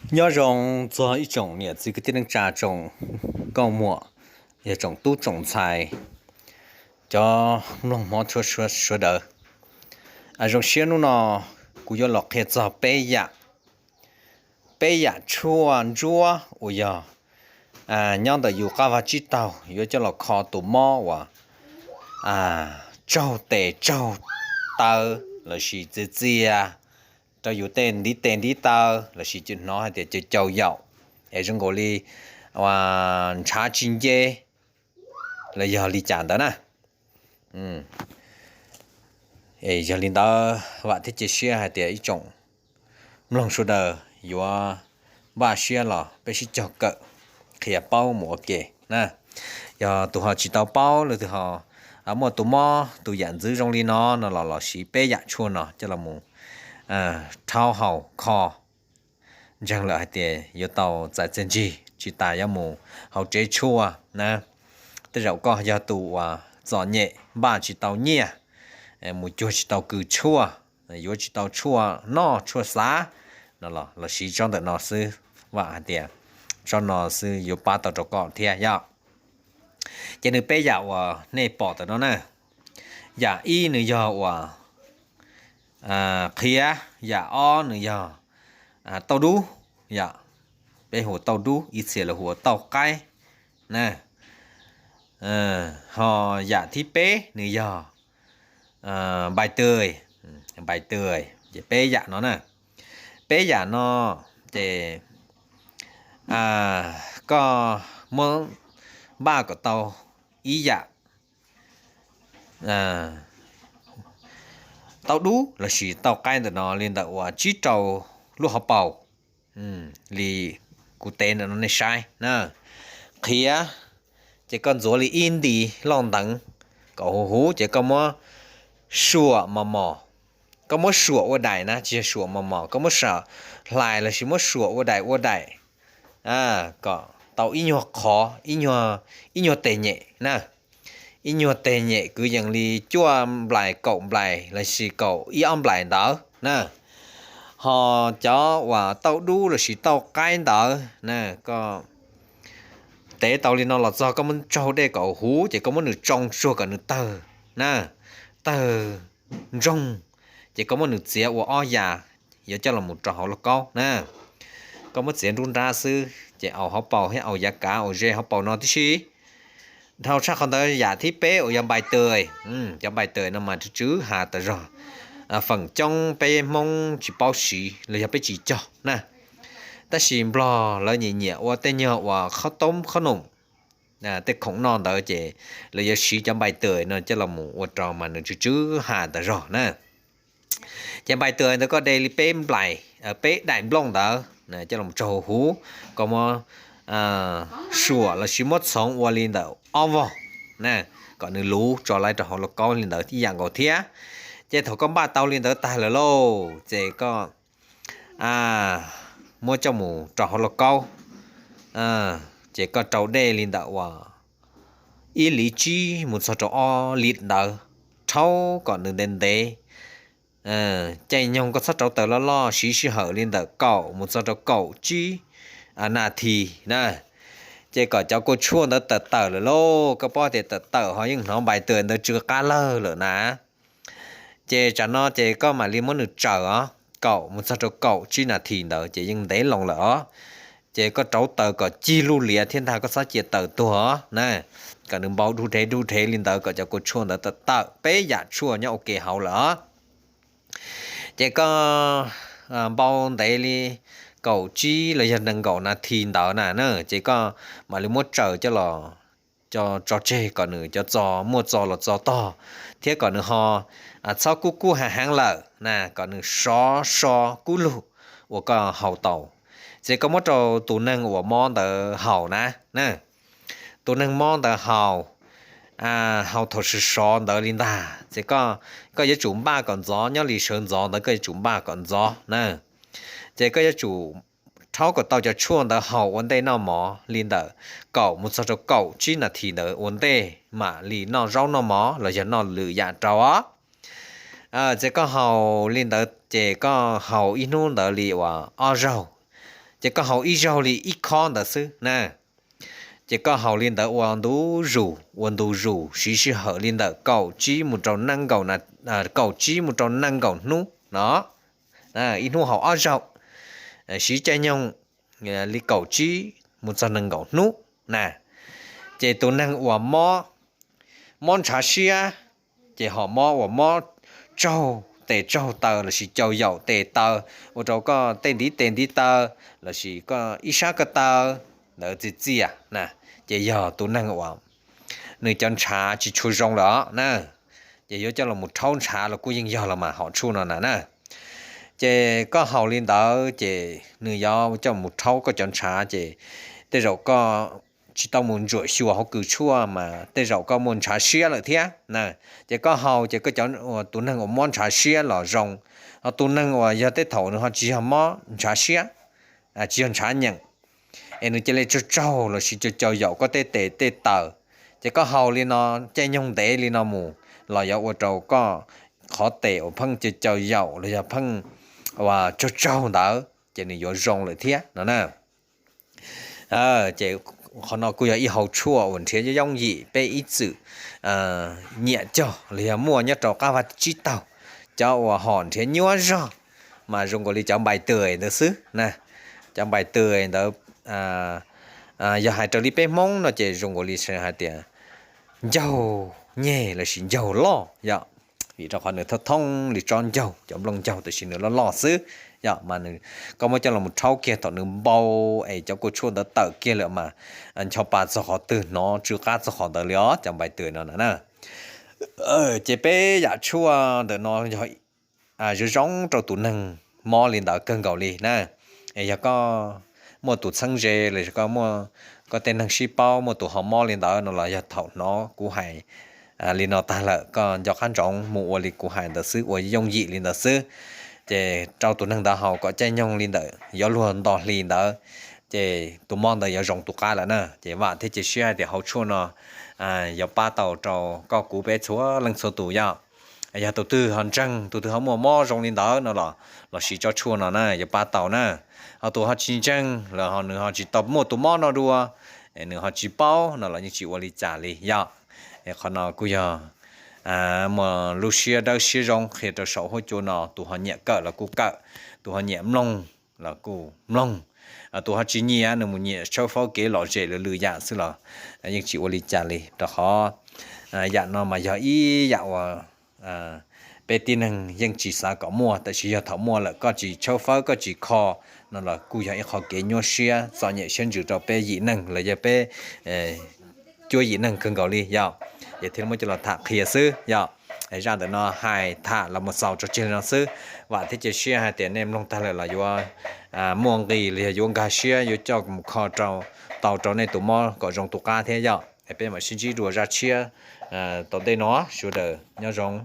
Nyob zoo txog ib tsoom niam txiv kwv tij neej tsa, tsoom nkauj muam, yog tsoom tub tsoom ntxhais, cov mloog hmov tshua sawv daws. Zoo siab hnub no kuv yuav los qhia txog peb yam, peb yam tshuaj ntsuab uas yog nyob ntawm yus qab vag tsib taug yuav coj los kho tus mob uas tsaug tes tsaug taw lossis txias txias rau yus tej ntiv tes ntiv taw lossis hnov hais tias caum caum yaum es zoo nkaus li ntshav tsis nce los yog li cas ntawd na. Yog li ntawd vam thiab cia siab hais tias ib tsoom mloog sawv daws yuav npaj siab los peb sib cog kawm qhia paub mus ua ke na. Yog tus ho tsis tau paub los tus ho muaj tus mob tus yam ntxwv zoo li no no los los siv peb yam tshuaj no coj los mus rhaub haus kho. Ntseeg lawm hais tias yuav tau txais txiaj ntsig tsis tas yuav mus hauv tsev tshuaj na. Tej zaum koj yog tus uas txom nyem npaj tsis tau nyiaj, mus cuag tsis tau kws tshuaj, yuav tsis tau tshuaj noj tshuaj xav no los siv tsob ntawm no xwb, vam hais tias tsob no xwb yuav pab tau rau koj thiab yom. Ces nws peb yam uas nej pom ntawm no na, yam ib nws yog uas qhiav, yam ob nws yog tauj dub, yam peb hu ua tauj dub, ib txhia lawv hu ua tauj qaib na. Ho yam thib peb nws yog npais tws, npais tws, ces peb yam no na. Peb yam no ces koj muab npaj kom tau ib yam tauj dub lossis tauj qaib ntawm no li ntawm uas tsib rau lub hauv paus li kuv tev ntawm no nej saib na. Qhiav, ces koj ntxuav li ib nti loj nteev kom huv huv ces koj muab suam mos mos, koj muab suam ua daim na, tsis yog suam mos mos, koj muab suam hlais lossis muab suam ua daim ua daim kom tau ib nyuag qhov, ib nyuag teg nyem na. Ib nyuag teg nyem kwv yees li cuaj nplais kaum nplais lossis kaum ib ob nplais ntawd na. Ho cov uas tauj dub lossis tauj qaib ntawd na, koj tev tau li no los txog koj muab tsaug dej kom huv ces koj muab nws tsoo tsuag kom nws tawg na, tawg ntsoog, ces koj muab nws txiav ua ob yam, yuav coj los mus rau hauv lauj kaub na. Koj muab txiav nruab nrab xwb ces aus hauv paus thiab aus yav kav aus ze hauv paus no tib si. Dhau tshaj qhov ntawd yam thib peb uas yog npais tws, cov npais tws no mas tsw tsw ha tas zog, feem coob peb Hmoob tsis paub siv los yog peb tsis cog na. Tab sis Nplog lawv nyiam nyiam ua tej nyuag uas qhaub toob qhaub noom, tej khoom noj ntawd ces lawv yuav siv cov npais tws no coj los mus ua rau mas nws tsw tsw ha tas zog na. Ces npais tws ntawd koj de li peb nplais, peb daim nplooj ntawd coj los tsaug huv, koj muab suam lossis muab txhoov ua li ntawm ob vog na, kom nws luv tso lawm rau hauv lauj kaub li ntawd ib yam nkaus thiab. Ces thaum koj npaj tau li ntawd tag lawm lauj ces koj muab coj mus rau hauv lauj kaub, ces koj rau dej li ntawm uas ib liv tsib mus txog rau ob liv ntawd, rhaub kom nws ntev ntev. Caij nyoog koj txhob rauv taws loj loj, siv sij hawm li ntawm kaum mus txog rau kaum tsib nas this na. Ces kom cov kua tshuaj ntawd tawm tawm lawm lauj, koj paub tias tawm tawm ho yeej hnov npais tws ntawd tsw qab lawg lawm na. Ces tsam no ces koj mam li muab nws tsaws os, kaum mus txog rau kaum tsib nas this ntawd ces yeej ntev loo lawm os. Ces koj rauv taws kom cig luj lias thiab ntag, koj txhob cia taws tuag os na. Kom nws npau dub dhev dub dhev li ntawd kom cov kua tshuaj ntawd tawm tawm, peb yam tshuaj nyob ua ke hauv lawm os. Ces koj npau ntev li kaum tsib los yog nees nkaum nas this ntawd na, ces koj mam li muab tsaws coj los tso tseg kom nws cov txo muaj txo los txo tog, thiab kom nws ho txhob kub kub heev heev lawm na, kom nws sov so kub lug uas koj haus tau. Ces koj muab rau tus neeg uas mob ntawd haus na. Tus neeg mob ntawd haus, haus thaum sov sov ntawd li ntag, ces koj yuav tsum npaj kom ntxov, nyob li sawv ntxov ntawd koj yuav tsum npaj kom ntxov na. Ces koj yuav tsum rhaub kom tau cov tshuaj ntawd haus ua ntej noj mov li ntawm kaum mus txog rau kaum tsib nas this ntawd ua ntej mam li noj zaub noj mov los yog noj lwm yam rau os. Ces koj haus li ntawd ces koj haus ib hnub ntawd li uas ob zaug, Ces koj haus ib zaug li ib khob ntawd xwb na. Ces koj haus li ntawd ua ntu zus ua ntu zus siv sij hawm li ntawm kaum tsib mus rau nees nkaum, kaum tsib mus rau nees nkaum hnub no. Ib hnub haus ob zaug, siv caij nyoog li kaum tsib mus txog nees nkaum hnub na. Ces tus neeg uas mob, mob ntshav siab, ces ho mob uas mob tsaug tes tsaug taw lossis caus yaum tes taw, ua rau koj tej ntiv tes ntiv taw lossis koj ib sab ko taw ntawd txias txias na, ces yog tus neeg uas nws cov ntshav tsis tshua zoo lawm os na. Ces yuav coj los rhaub ntshav los kuj yeej yog los mas hom tshuaj no na na. Ces koj haus li ntawd ces nws yuav coj mus rhaub koj cov ntshav, ces tej zaum koj tsis tau mus ntsuam xyuas hauv kws tshuaj mas tej zaum koj muaj ntshav siab lawm thiab na. Ces koj haus ces koj cov, tus neeg uas mob ntshav siab los zoo, ho tus neeg uas yog tej thaum nws ho tsis yog mob ntshav siab, tsis yog ntshav nyeem, es nws cia li tsaug tsaug lossis caus caus yaum koj tej tes tej taw, ces koj haus li no caij nyoog ntev li no mus los yuav ua rau koj qhov tes uas pheej caus caus yaum los yog pheej uas tsaug tsaug ntawd ces nws yuav zoo lawm thiab no na. Ces qhov no kuj yog ib hauv tshuaj uas nrhiav yooj yim peb ib txwm nyiam cog los yog muaj nyob rau qab vaj tsib taug. Cov uas hom nrhiav nyuaj zog mas zoo nkaus li cov npais tws ntawd xwb na. Cov npais tws ntawd, yog hais raws li peb Hmoob no ces zoo nkaus li hais tias ncaug nyeg lossis ncaug loj yom, vim rau qhov nws thoob thoob li tsob ncaug, cov nplooj ncaug tab sis nws loj loj xwb yom, mas koj muab coj los rhaub kiag thaum nws npau es cov kua tshuaj ntawd tawm kiag lawm mas ncho pa txog qhov twg hnov tsw qab txog qhov ntawd li os cov npais tws no na. Ces peb yam tshuaj ntawm no yog zoo zoo rau tus neeg mob li ntawd kawg nkaus li na. Es yog koj muaj tus txheeb ze los yog koj muaj, koj tej neeg sib paub muaj tus ho mob li ntawd no los yog thaum hnov kuv hais li no tag lawm koj nco qab ntsoov mus ua li kuv hais ntawd xwb, ua yooj yim li ntawd xwb. Ces rau tus neeg ntawd haus kom caij nyoog li ntawm yuav luag nto hli ntawd, ces tus mob ntawd yuav zoo tus qab lawm na. Ces vam thiab cia siab hais tias hauv tshuaj no yuav pab tau rau koj kuv peb txhua leej txhua tus yom. Yog tus twg ho ntseeg, tus twg ho muaj mob zoo li ntawd no los, los siv tsob tshuaj no na yuav pab tau na. Ho tus ho tsis ntseeg los ho nws ho tsis tau muaj tus mob no dua, nws ho tsis paub no los yeej tsis ua li cas li yom. Qhov no kuj yog muaj lub siab dawb siab zoo qhia rau saum huab cua no, tus ho nyiam kawm los kuj kawm, tus ho nyiam mloog los kuj mloog, tus ho tsis nyiam nws mus nyiam tshawb fawb kev lom zem lwm lwm yam xwb los yeej tsis ua li cas li, rau qhov yam no mas yog ib yam uas peb tib neeg yeej tsis xav kom muaj, tab sis yog thaum muaj lawm koj tsis tshawb fawb koj tsis kho no los kuj yog ib qho kev nyuaj siab txom nyem siab ntsws rau peb yim neeg los yog peb cuab yim neeg kawg nkaus li yom. Ces thiaj muab coj los tham qhia xwb yom. Zaj ntawm no hais tham los mus xaus tso tseg li no xwb. Vam thiab cia siab hais tias nej mloog tag lawm los yuav muaj nqis los yog yuav nkag siab yuav coj mus kho tau rau nej tus mob kom zoo tus qab thiab yom. Peb mam sib ntsib dua zaj tshiab tom ntej no, sawv daws nyob zoo.